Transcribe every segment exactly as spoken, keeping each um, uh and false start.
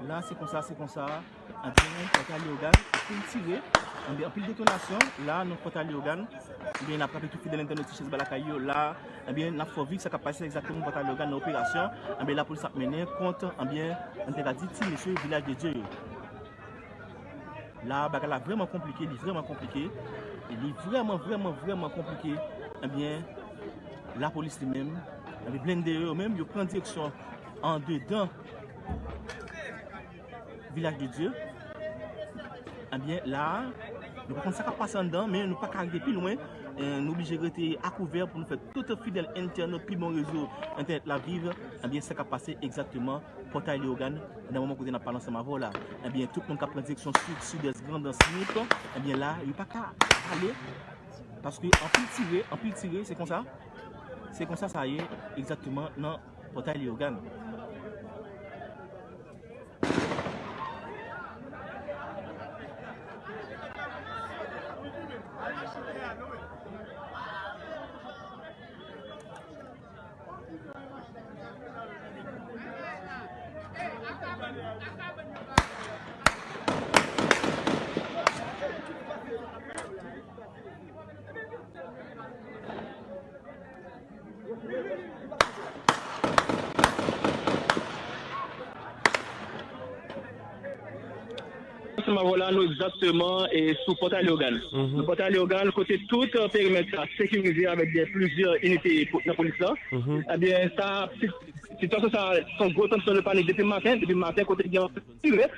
La, se konsa, se konsa. Ebyen, Pòtay Leyogàn, anpil tire, ebyen, anpil detonasyon. La, nan Pòtay Leyogàn, ebyen, n ap raple tout fidèl entènot Ti Chèz Ba Lakay yo. La, ebyen, n ap fè w viv sa k ap pase egzakteman Pòtay Leyogàn nan operasyon, ebyen, lapolis ap mennen kont, ebyen, n te ka di, ti mesye Vilaj de Dye yo. La, bagay la vrèman konplike, li vrèman konplike. E li vrèman, vrèman, vrèman konplike. Ebyen, lapolis li menm, ebyen, blende yo menm, yo pran direksyon andedan Vilaj de Dye. Ebyen, la, nou pa konn sa k ap pase anndan, men nou pa ka rive pi lwen. Eh, nou oblije rete akouvè pou nou fè tout fidèl entènot pi bon rezo entènèt la viv. Ebyen, sa k ap pase egzakteman Pòtay Leyogàn, nan moman kote n ap pale ansanm avè w la. Ebyen, tout moun k ap pran direksyon sid, sidès, Grandans, Nip, ebyen, la, yo pa ka ale, paske anpil tire, anpil tire, se konsa. Se konsa sa ye, egzakteman, nan Pòtay Leyogàn. Ansanm avè w la, nou egzakteman, e, sou Pòtay Leyogàn. Mhm. Nou Pòtay Leyogàn, kote tout, e, perimèt sa sekirize avèk de plizyè inite po-, nan polis la. Mhm. Ebyen, sa, si, sitiyasyon sa, se yon gwo tansyon de panik depi maten, depi maten, kote gen anpil tire.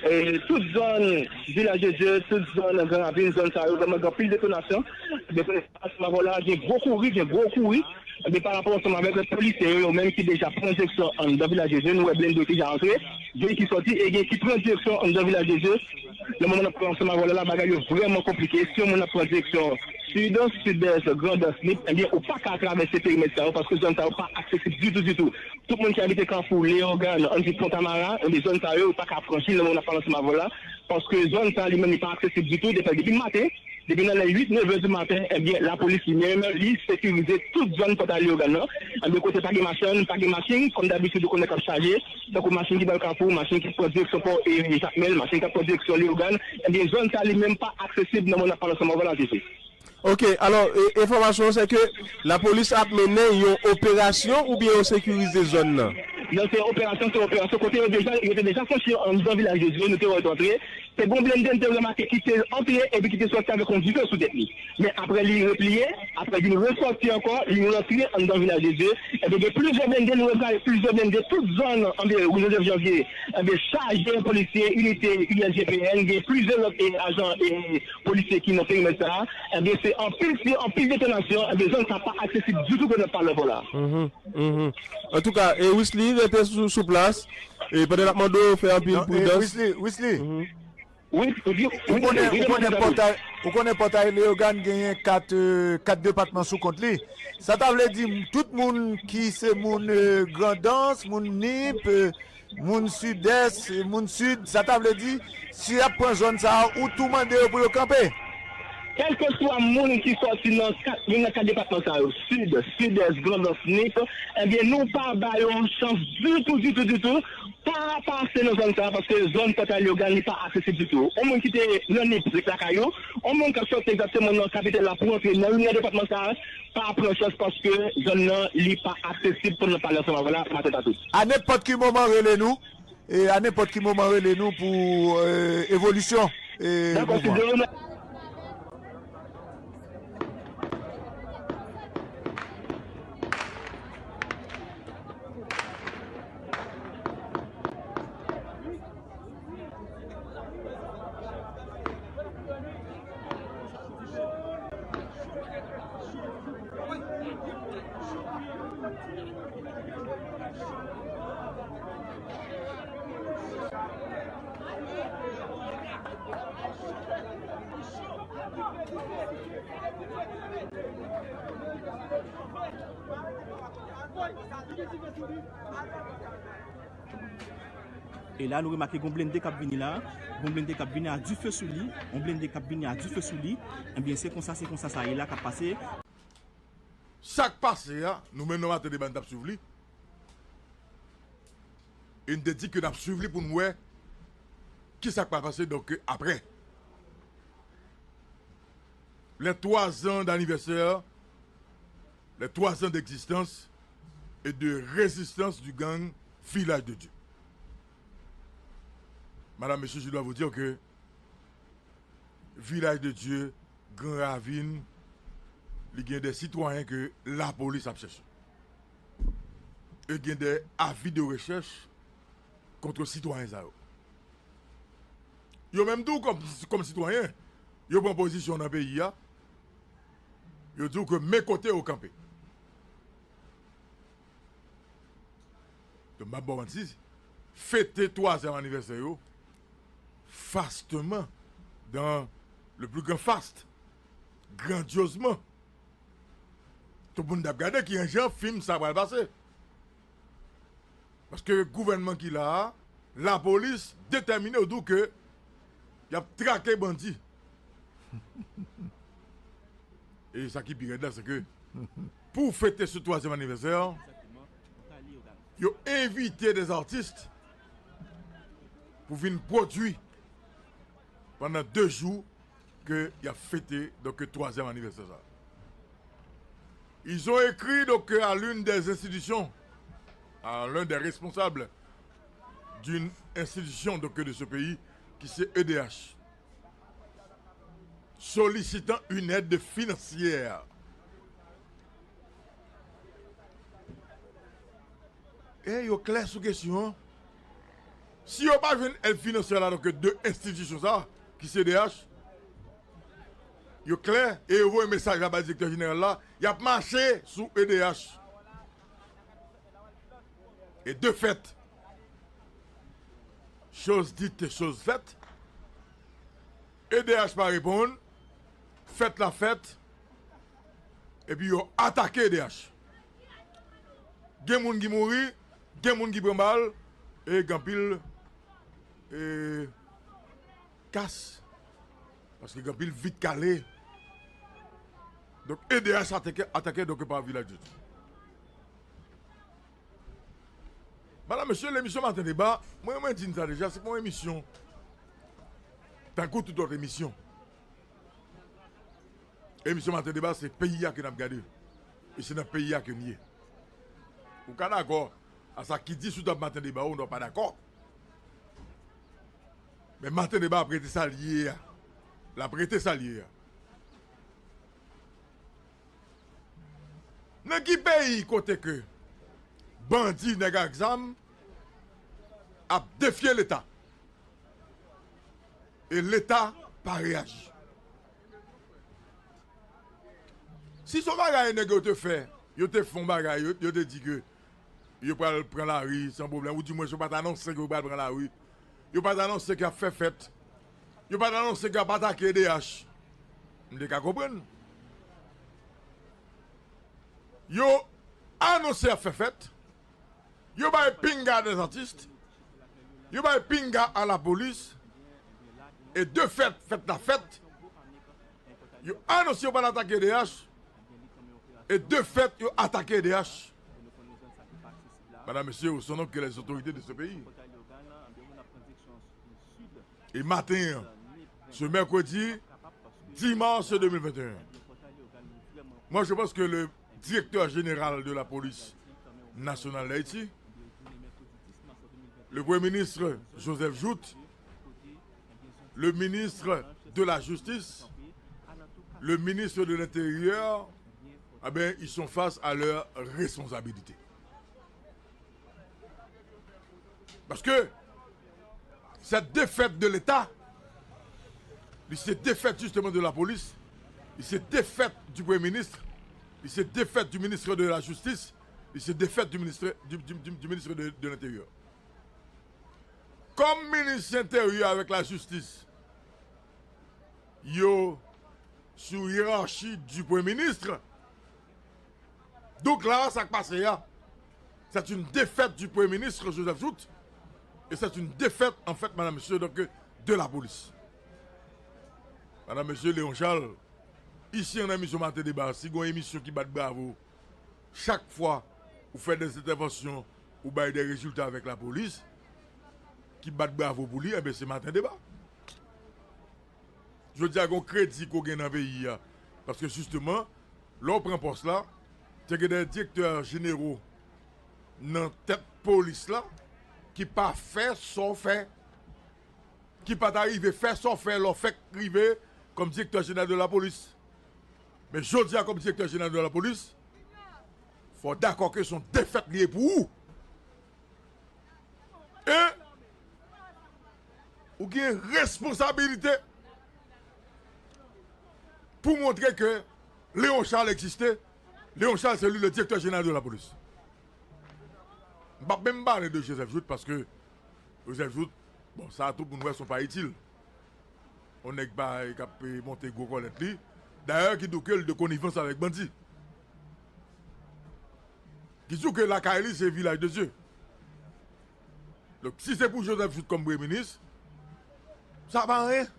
E, tout zòn Vilaj de Dye, tout zòn Gran Ravin, zòn sa yo, vrèman gen anpil detonasyon. Ebyen, ansanm avè w la, gen gwo kouri, gen gwo kouri. Ebyen, pa rapò ansanm avèk lòt polisye yo, yo menm ki deja pran direksyon anndan Vilaj de Dye, nou wè blende yo ki deja antre, gen ki sòti e gen ki pran direksyon anndan Vilaj de Dye. Nan moman n ap pale ansanm avè w la, bagay yo vrèman konplike. Si yon moun ap pran direksyon sid, sidès, Grandans, Nip, ebyen, ou pa ka travèse perimèt sa yo, paske zòn sa yo pa aksesib ditou, ditou. Tout moun ki abite Kafou, Leyogàn, ann di Pon Tamara, ebyen, zòn sa yo, ou pa ka franchi nan moman n ap pale ansanm avè w la, paske zòn sa li menm, li pa aksesib ditou, depi, depi maten, depi nan lè uit, nèf è di maten, ebyen, lapolis li menm, li sekirize tout zòn Pòtay Leyogàn nan. Ebyen, kote pa gen machann, pa gen machin, kòm dabitid, ou konnen k ap chaje, tankou machin ki pral Kafou, machin ki pran direksyon pò, e, Jakmèl, machin k ap pran direksyon Leyogàn, ebyen, zòn sa li menm pa aksesib nan moman n ap pale ansanm avè w la, Jezi. Ok, alò, e, enfòmasyon se ke lapolis ap mennen yon operasyon oubyen yo sekirize zòn nan? Non, se operasyon, se operasyon. Kote yo deja, yo te deja franchi anndan Vilaj de Dye, nou te wè yo te antre. Se gon blende n te remake ki te antre epi ki te sòti avèk yon dife sou tèt li. Men apre li repliye, apre li resòti ankò, li rantre anndan Vilaj de Dye. Ebyen, gen plizyè blende, nou wè plizyè blende, tout zòn, ann di, Ri Jozèf Janvye, ebyen, chaje polisye, inite I L G P N, gen plizyè lòt, e, ajan, e, polisye ki nan perimèt sa a, ebyen, se anpil tir, anpil detonasyon, ebyen, zòn sa pa aksesib ditou kote n ap pale avè w la. Mhm, mhm. Antouka, e Wisly rete sou, sou plas, e pandan n ap mande w fè anpil pridans. Wisly, Wisly. Mhm. Wi, wi, wi, wi, wi, wi, wi, wi. Pòtay, ou konnen Pòtay Leyogàn genyen kat, e, kat depatman sou kont li. Sa ta vle di, tout moun ki se moun, e, Grandans, moun Nip, e, moun Sidès, moun Sid, sa ta vle di, si y ap pran zòn sa a, ou tou mande yo pou yo kanpe. Kèlkeswa moun ki sòti nan kat, youn nan kat depatman sa yo, Sid, Sidès, Grandans, Nip, ebyen, nou pa ba yo chans ditou, ditou, ditou, pa pase nan zòn sa a, paske zòn Pòtay Leyogàn, li pa aksesib ditou. Yon moun ki te nan Nip, ret lakay ou, yon moun k ap sòti egzakteman nan kapitèl la pou antre nan youn nan depatman sa a, pa pran chans paske zòn nan, li pa aksesib, kòm n ap pale ansanm avè w la, maten sa tou. A nenpòt ki moman, rele nou. E a nenpòt ki moman, rele nou pou, e, evolisyon, e, mouvman. E la, nou remake gon blende k ap vini la, gon blende k ap vini a dife sou li, yon blende k ap vini a dife sou li. Ebyen, se konsa, se konsa sa ye la k ap pase. Sa k pase a, nou menm nan maten demen n t ap swiv li. E n te di ke n ap swiv li pou n wè kisa k pral pase, donk, apre? Les trois ans d'anniversaire, les trois ans d'existence et de résistance du gang Village de Dieu. Madame, Monsieur, je dois vous dire que Village de Dieu, Grand Ravine, li gen de sitwayen ke lapolis ap chèche. E gen de avi de rechèch kont sitwayen sa yo. Yo menm tou, kòm, kòm sitwayen, yo pran pozisyon nan peyi a, yo di w ke men kote yo kanpe. Donk, m ap ba w manti, fete twazyèm anivèsè yo, fasteman, dans le plus grand faste, grandyozman. Tout moun t ap gade ki jan fim sa pral pase. Paske gouvènman ki la a, lapolis detèmine, yo di w ke y ap trake bandi. E sa ki pi rèd la, se ke pou fete sou twazyèm anivèsè, yo envite des artistes pou vin pwodui pandan de jou ke y ap fete, donk, twazyèm anivèsè sa. Ils ont écrit, donc, à l'une des institutions, à l'un des responsables d'une institution, donc, de ce pays, qui c'est E D H, sollicitant une aide financière. E yo klè sou kesyon an. Si yo pa jwenn èd finansyè la, donk, de enstitisyon sa, ki se E D H, yo klè, e yo voye mesaj la bay direktè jeneral la, y ap mache sou E D H. E de fèt, chose dite, chose faite, E D H pa reponn, fèt la fèt, epi yo atake E D H. Gen moun ki mouri, gen moun ki pran bal, e gen anpil, e, kas, paske gen anpil vit kale. Donk, E D H atake, atake, donk, pa Vilaj de Dye. Madam, mesye, lemisyon Maten Deba, mwen, mwen di n sa deja, se pa yon emisyon tankou tout lòt emisyon. Emisyon Maten Deba, se peyi a ke n ap gade. E se nan peyi a ke n ye. Ou ka dakò a sa ki di sou tab Maten Deba, ou n pa dakò. Men Maten Deba ap rete sa l ye a. L ap rete sa l ye a. Nan ki peyi kote ke bandi, nèg ak zam ap defye Leta? E Leta pa reyaji. Si se yon bagay nèg yo te fè, yo te fè yon bagay, yo, yo te di ke yo pral pran lari san pwoblèm, oudimwens yo pa t anonse ke yo pral pran lari, yo pa t anonse ke y ap fè fèt, yo pa t anonse ke y ap atake E D H, m te ka konprann. Yo anonse y ap fè fèt, yo bay pinga a dèzartis, yo bay pinga a lapolis, e de fèt, fèt la fèt, yo anonse yo pral atake E D H, e de fèt, yo atake E D H. Madam, mesye, où sont donc les autorités de ce pays? E maten an, ce mercredi dix mars deux mille vingt et un, moi, je pense que le directeur général de la police nationale d'Haïti, le Premier ministre Joseph Jouthe, le ministre de la Justice, le ministre de l'Intérieur, eh ben, ils sont face à leurs responsabilités. Paske cette défaite de l'État, li se defèt justement de la police, li se defèt du Premier ministre, li se defèt du ministre de la Justice, li se defèt du ministre, du, du, du, du ministre de, de l'Intérieur. Kòm minis enteryè avèk lajistis, yo sou yerachi du Premye Minis. Donk la, sa k pase a, c'est une défaite du Premier ministre Joseph Jouthe, et c'est une défaite, en fait, madame, monsieur, donc, de la police. Madame, monsieur Léon Charles, isi an nan emisyon Maten Deba, si gon emisyon ki bat bravo, chak fwa ou fè des interventions, ou bay des résultats avec la police, ki bat bravo pou li, enben se Maten Deba. Jodi a gen yon kredi ke w gen nan peyi a. Paske jisteman, lè w pran pòs la, te gen de direktè jenero nan tèt polis la ki pa fè sa w fè, ki pa ta rive fè sa w fè lè w fèk rive kòm direktè jeneral de lapolis. Men jodi a kòm direktè jeneral de lapolis, fò w dakò ke se yon defèt li ye pou ou. E ou gen responsabilite pou montre ke Léon Charles egziste. Léon Charles, c'est lui le directeur général de la police. M p ap menm pale de Joseph Jouthe paske Joseph Jouthe, bon, sa tout moun wè se yon pa itil. Yon nèg pa k ap monte gwo kòlèt li. Dayè ki di w ke l de konivans avèk bandi. Ki di w ke lakay li se Vilaj de Dye. Donk, si se pou Joseph Jouthe kòm premye minis, sa pa anyen.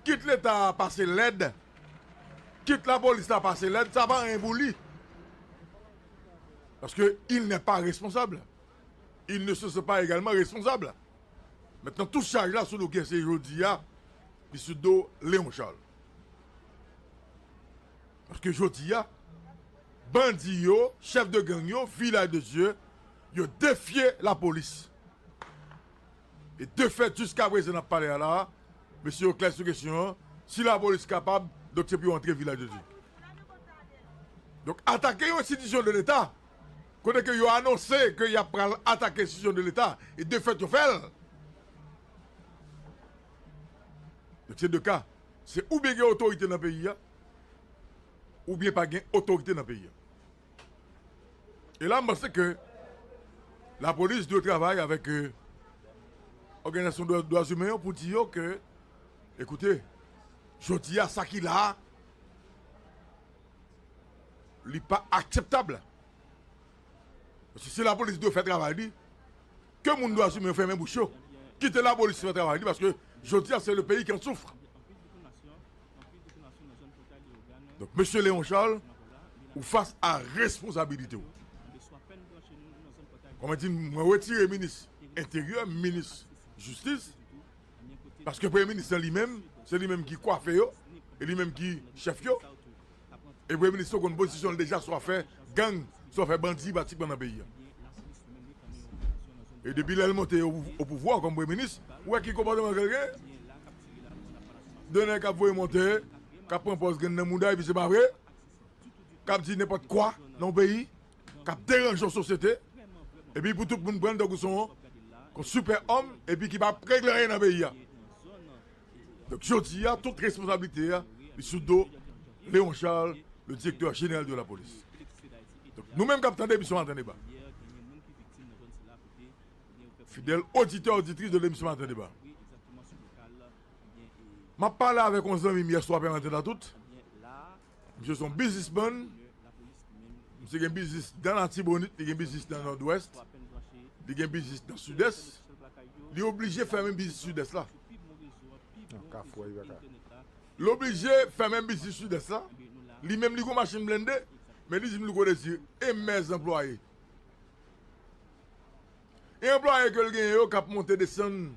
Kit Leta a pase lèd, kit lapolis la pase lèd, sa pa anyen pou li. Paske il n'est pas responsable. Il ne se sent pas également responsable. Mentnan, tout chaj la sou do kiyès jodi a? Li sou do Léon Charles. Paske jodi a, bandi yo, chèf de gang yo, Vilaj de Dye, yo defye lapolis. E de fèt, jiska prezan n ap pale a la, mesye yo klè sou kesyon an, si lapolis kapab, donk se pou yo antre Vilaj de Dye. Donk, atake yon enstitisyon de Leta, kote ke yo anonse ke y ap pral atake enstitisyon de Leta, e de fèt yo fè l. Donk, se de ka. Se oubyen gen otorite nan peyi a, oubyen pa gen otorite nan peyi a. E la, m panse ke lapolis dwe travay avèk òganizasyon dwa, dwa imen yo pou di yo ke, ekoute, jodi a, sa ki la a, li pa akseptab. Paske se lapolis dwe fè travay li, ke moun dwa imen yo fèmen bouch yo. Kite lapolis fè travay li, paske jodi a, se le peyi ki an souf. Donk, mesye Léon Charles, ou fas a responsabilite w. Kòman di, mwen retire minis enteryè, minis jistis, paske premye minis lan li menm, se li menm ki kwafe yo, e li menm ki chèf yo. E premye minis lan konn pozisyon l deja, swa fè gang, swa fè bandi pratikman nan peyi a. E depi lè l monte o, o pouvwa kòm premye minis, ou wè ki konpòteman ke l gen? De nèg k ap voye monte, k ap pran pòz grenn nan mouda, epi se pa vre, k ap di nenpòt kwa nan yon peyi, k ap deranje yon sosyete, epi pou tout moun pran l tankou se yon, yon sipè òm, epi ki p ap regle anyen nan peyi a. Donk, jodi a, tout responsablite a, li sou do Léon Charles, le directeur général de la police. Donk, nou menm k ap tande emisyon Maten Deba, fidèl oditè, oditris de lemisyon Maten Deba, m ap pale avèk yon zanmi m yè swa, Pè Maten Tatout. Misye se yon biznismann. Misye gen biznis nan Latibonit, li gen biznis nan Nòdwès, li gen biznis nan Sidès. Li oblije fèmen biznis Sidès la. Nan Kafou a, li pa ka. Li oblije fèmen biznis Sidès la. Li menm, li gon machin blende, men li di m li gon dezi e mèz anplwaye. E anplwaye ke l genyen yo k ap monte desann,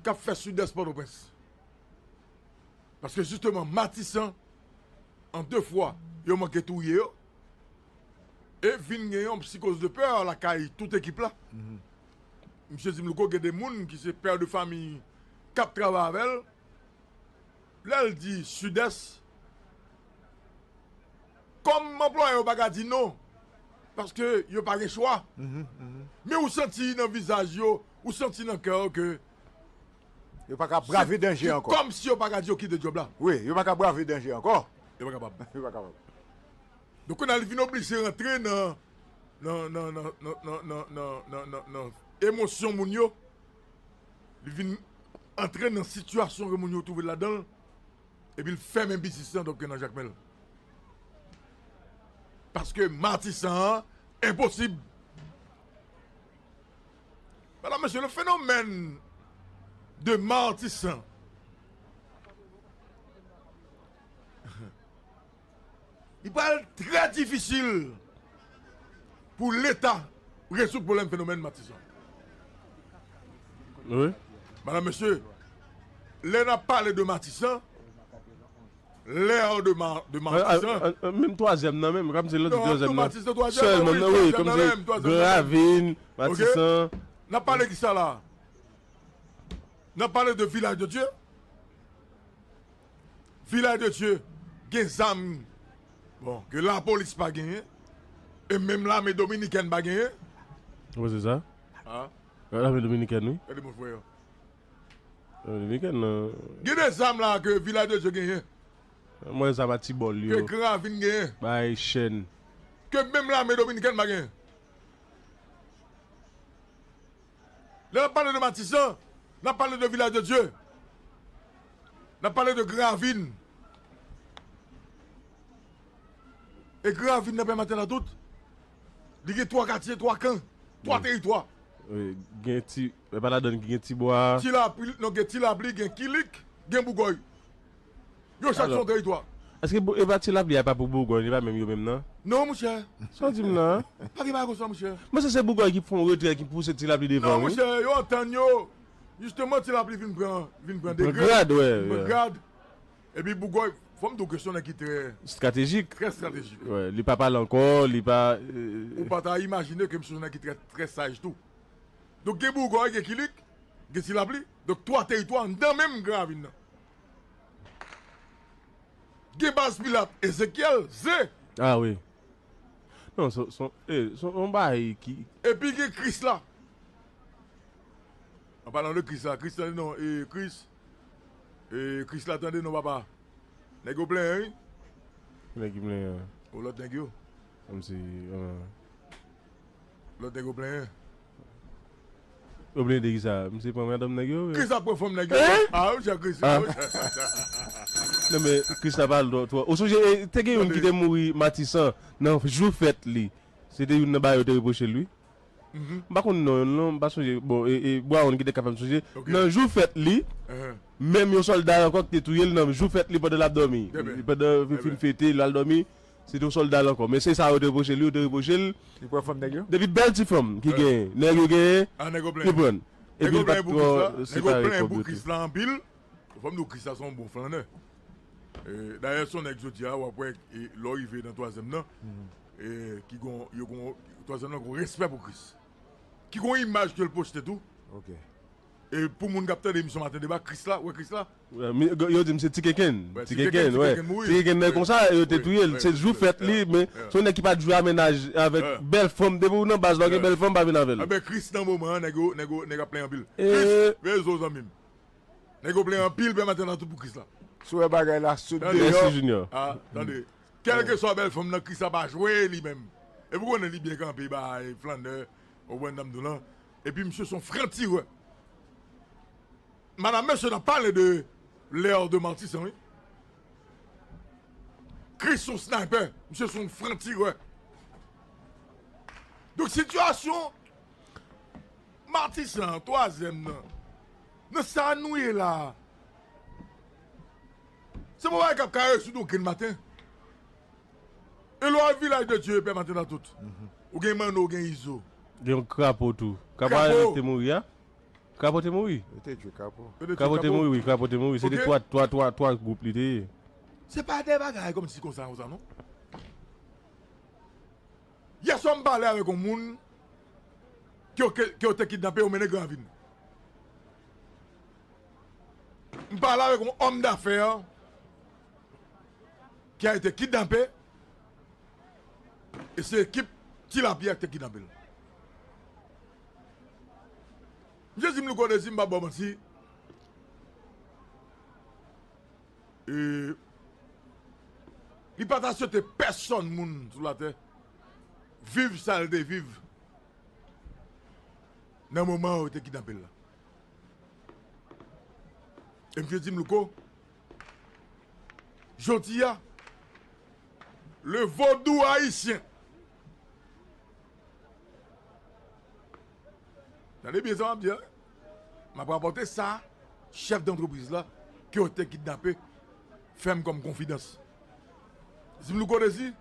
k ap fè Sidès Pòtoprens. Paske jisteman, Matisan, an de fwa, yo manke touye yo. E vin gen yon psikoz de pè lakay tout ekip la. Misye di m, Louko, gen de moun ki se pè de fanmi k ap travay avè l. Lè l di Sidès, kòm anplwaye yo pa ka di non, paske yo pa gen chwa. Men ou santi nan vizaj yo, ou santi nan kè yo ke yo pa ka brave danje ankò. Kòmsi yo pa ka di yo kite djòb la. Wi, yo pa ka brave danje ankò. Yo pa kapab. Yo pa kapab. Donk, kounye a, li vin oblije rantre nan, nan, nan emosyon moun yo. Li vin antre nan sitiyasyon ke moun yo twouve l ladan l. Epi l fèmen biznis lan, donk, nan Jakmèl. Paske Matisan an enposib. Medam, mesye, le fenomèn de Matisan, li pral trè difisil pou Leta rezoud pwoblèm fenomèn Matisan. Wi. Madanm, mesye, lè n ap pale de Matisan, lè de, ma, de Matisan. Menm twazyèm nan, menm, kòm se lòt di twazyèm nan. Sèlman, wi, kòm se Gran Ravin, Matisan. N ap pale ki sa la? N ap pale de Vilaj de Dye. Vilaj de Dye gen zam, bon, ke lapolis pa genyen, e menm lame dominikèn pa genyen. Ou panse sa? Ah. Lame dominikèn, wi. Gade moun frè yo. Lame dominikèn, non. Gen de zam la ke Vilaj de Dye genyen. Mwen, zam a ti bòl yo. Ke Gran Ravin genyen. Bay chèn. Ke menm lame dominikèn pa genyen. Lè n ap pale de Matisan, n ap pale de Vilaj de Dye. N ap pale de Gran Ravin. E Gran Ravin nan pèmèt la tout. Li gen twa katye, twa kan, twa teritwa. Wi, gen ti, e pa ladan ki gen Ti Bwa. Ti Lapli, non, gen Ti Lapli, gen Kilik, gen Bougòy. Yo chak se yon teritwa. Èske e pa Ti Lapli a pa pou Bougòy, li pa menm yo menm nan? Non, monchè. Sa w di m nan? Pa gen bagay konsa, monchè. Mwen se, se Bougòy ki fè yon retrè, ki pouse Ti Lapli devan, wi. Non, monchè, yo antann yo. Jisteman, Ti Lapli vin pran, vin pran degrè. Vin pran grad, wi. Vin pran grad. Epi Bougòy, fò m di w ke se yon nèg ki trè estratejik. Trè estratejik. Wi, li pa pale ankò, li pa, e, ou pa ta imajine ke misye se yon nèg ki trè, trè saj tou. Donk, gen Bougòy, gen Kilik, gen Ti Lapli. Donk, twa teritwa anndan menm Gran Ravin nan. Gen Baz Pilat, Ezekyèl, Ze. Ah wi. Non, se, se, e, se yon bagay ki... Epi gen Kris la. An palan de Kris la, Kris tande non, e, Kris. E, Kris la tande non, papa. Nèg yo plenyen, wi. Nèg ki plenyen. O lòt nèg yo. Kòmsi, e, lòt nèg yo plenyen. Yo plenyen de kisa? Misye pran madanm nèg yo? Kris ap pran fanm nèg yo. Hein? Ah, wi, Kris. Ah. Non, men Kris la pa l twò, twò. Ou sonje, e, te gen youn ki te mouri Matisan nan jou fèt li. Se te youn nan bagay yo te repwoche l, wi. Mhm. M pa konn non, non, m pa sonje. Bon, e, e, Brown ki te ka fè m sonje. Ok. Nan jou fèt li, uh-huh, menm yon sòlda ankò ki te touye l nan jou fèt li pandan l ap dòmi. Pandan li fin fete, l al dòmi. Se te yon sòlda l ankò. Men se sa yo te repwoche l, yo te repwoche l. Li pran fanm nèg yo? Depi bèl ti fanm ki genyen, nèg yo genyen, li pran. Epi li pa t twò separe kòb yo te. Nèg yo plenyen pou Kris la anpil. Fò m di w, Kris la se yon bon flannè. E, dayè, se yon nèg jodi a, w ap wè, e, lè w rive nan twazyèm nan, e, ki gon, yo gon, twazyèm nan gon respè pou Kris. Ki gon imaj ke l poste tou. Ok. E pou moun k ap tande emisyon Maten Deba, Kris la, wè Kris la. Yo di m se Ti Kenkenn. Ti Kenkenn, wè. Ti Kenkenn nan konsa, yo te touye l. Se jou fèt li, men se yon nèg ki pa t jwe a mennaj avèk bèl fanm. Depi w nan baz la, w gen bèl fanm, pa vin avè l. Anben, Kris nan moman an, nèg yo, nèg yo, nèg ap plenyen anpil. Kris, veye zo, zanmi m. Nèg yo plenyen anpil, pèmèt ann tout pou Kris la. Si w wè bagay la sot deyò. Mèsi, Junior. Ah, tande. Kèlkeswa bèl fanm nan, Kris la pa jwe li menm. Epi w konnen li byen kanpe, bay flannè, ou konprann sa m di w lan. Epi misye se yon fran tirè. Madanm, mesye, n ap pale de Leo de Martissant, wi. Kris se yon sniper, misye se yon fran tirè. Donk, sitiyasyon Martissant, twazyèm nan, nan sa nou ye la a, se pa yon bagay k ap ka rezoud yon grenn maten. E lè w al Vilaj de Dye, pè Maten nan tout, ou gen Manno, ou gen Izo. Gen yon Krapo tou. Krapo te mouri a? Krapo te mouri? Yo te tchwe Krapo. Krapo te mouri, wi, Krapo te mouri. Se te twa, twa, twa, twa gwoup li te ye. Se pa de bagay kòmsi konsa, konsa, non. Yè swa m pale avèk yon moun ke, ke, ke yo te kidnape, yo mennen Gran Ravin. M pale avèk yon homme d'affaires qui a été kidnappé, e se ekip Ti Lapli a ki te kidnape l. Misye di m, Louko Dezi, m p ap ba w manti. E, li pa ta swete pèsonn moun sou latè viv sa l te viv nan moman yo te kidnape l la. E misye di m, Louko, jodi a, le vodou ayisyen. Tande byen sa m ap di a. M ap rapòte sa chèf dantrepriz la ke yo te kidnape fè m kòm konfidans. Di m, Louko Dezi,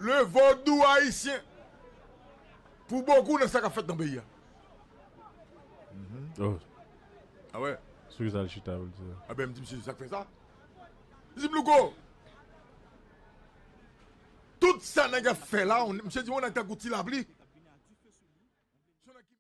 le vodou ayisyen, pou bokou nan sa k ap fèt nan peyi a. Oh, Ah wè. sou ki sa l chita pou l di sa? Anben, m di misye, sa k fè sa? Li di m, Louko, tout sa nèg ap fè la, on- misye di, on nèg tankou ti lapli.